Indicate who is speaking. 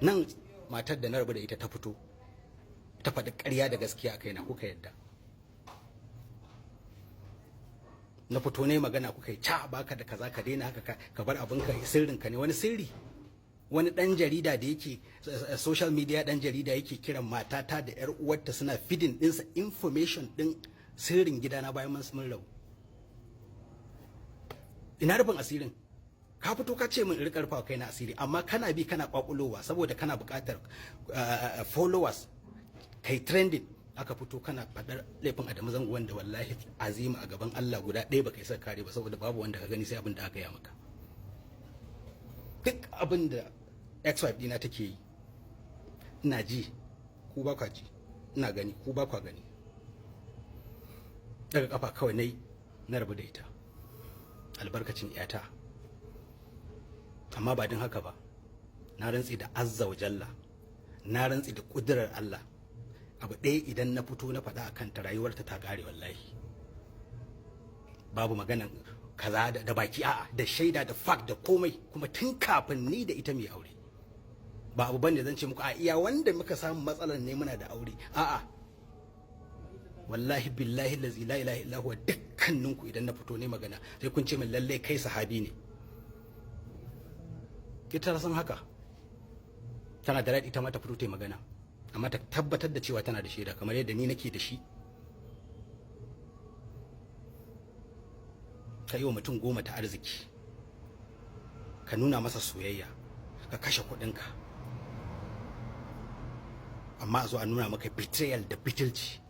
Speaker 1: Nan matar da na rabu da ita ta fito ta faɗi ƙarya da gaskiya a kaina, kuka yadda. Na fito ne magana, kuka yi ca baka da kaza, ka daina haka, ka bar abinka, sirrinka ne. Wani sirri? Wani ɗan jarida da yake social media, ɗan jarida yake kiran matata da yar uwarta, suna feeding ɗinsa information ɗin sirrin gidana bayan mun rabu. Ina rufin asirin? Ka fito ka ce min in rika rufawa kaina asiri, amma kana bi kana kwakulowa saboda kana buƙatar followers, kai trending. Aka fito kana faɗar laifin Adamu Zango, wanda wallahi azima a gaban Allah guda ɗaya baka isa kare ba, saboda babu wanda ka gani sai abin da aka yi maka. Duk abin da ex-wife dina take yi ina ji, ku ba kwa ji. Ina gani, ku ba kwa gani. Daga kafa kawai nayi na rabu da ita albarkacin iyata. Amma ba din haka ba, na rantsi da azza wa jalla, na rantsi da kudurar Allah, abu ɗaya idan na fito na faɗa akan ta, rayuwarta ta ƙare. Wallahi babu maganan kaza da baki, a'a, da shaida da fact da komai. Kuma tun kafin ni da ita mai aure, ba abu bane zan ce muku a iya wanda muka samu matsalar ne muna da aure. A'a, wallahi billahi lazi la ilaha illa huwa, dukkaninku idan na fito ne magana sai kun ce min lalle kai sahabi ne. Ita ta san haka, tana da ita ma ta fito ta magana, amma ta tabbatar da cewa tana da shaida kamar yadda ni nake da shi. Ka yi wa mutum 10 ta arziki, ka nuna masa soyayya, ka kashe kuɗinka, amma a zo a nuna maka betrayal da bitilci.